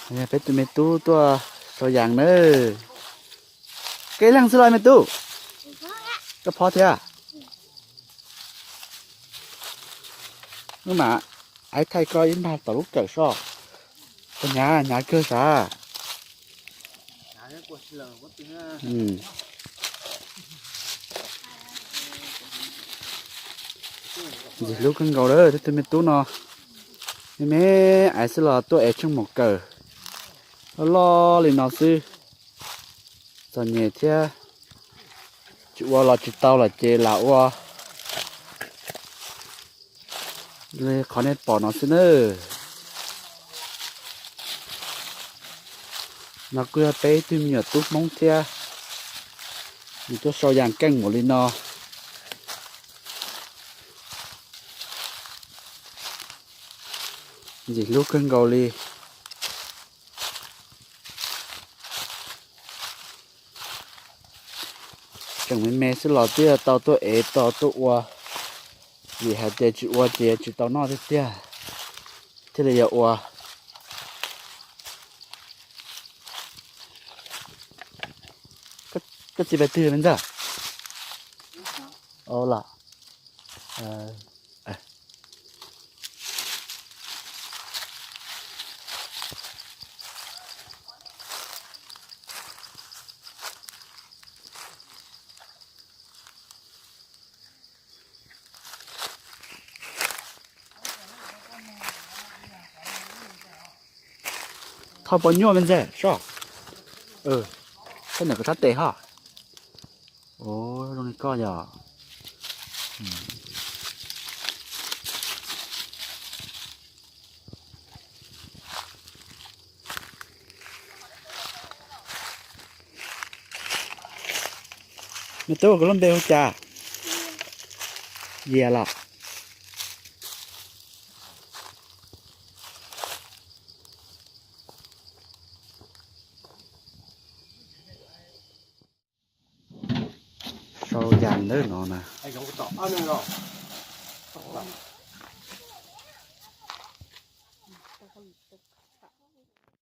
Peb tus me tub tuaj sau yas nawb. Koj ib leeg xwb los me tub? Koj phob thiab? Wb mam, aib thaij koj ib npag tom lub kawm soj. Koj hnyav hnyav kawg sav. Ntxim hlub kawg nkaus lawm, tej tug me tub no me me aiv xwb los tuaj ev tsheej mus kawm loj loj li no xwb. Txom nyem thiab, tsis ua los tsis tau lawm ces lam ua li qhov nej pom no xwb nawb. No kuj yog peb ib tug me nyuam tub Hmoob thiab, nws tuaj sau yas keej mus li no. Ntxim hlub kawg nkaus li. Tseem me me xwb los twb yog tau tuaj ev tau tuaj ua, vim hais tias tsis ua ces tsis tau noj tiag tiag, thiaj li yog ua. Koj txiv pais twg me ntxawg? Ua los. Thauj pos nyuaj me ntxawg soj. Thauj niam koj sab tes ho. Zoo li koj yog. Me tub, koj lub npe hu cas? Yias los? Sau yas ntawm no na.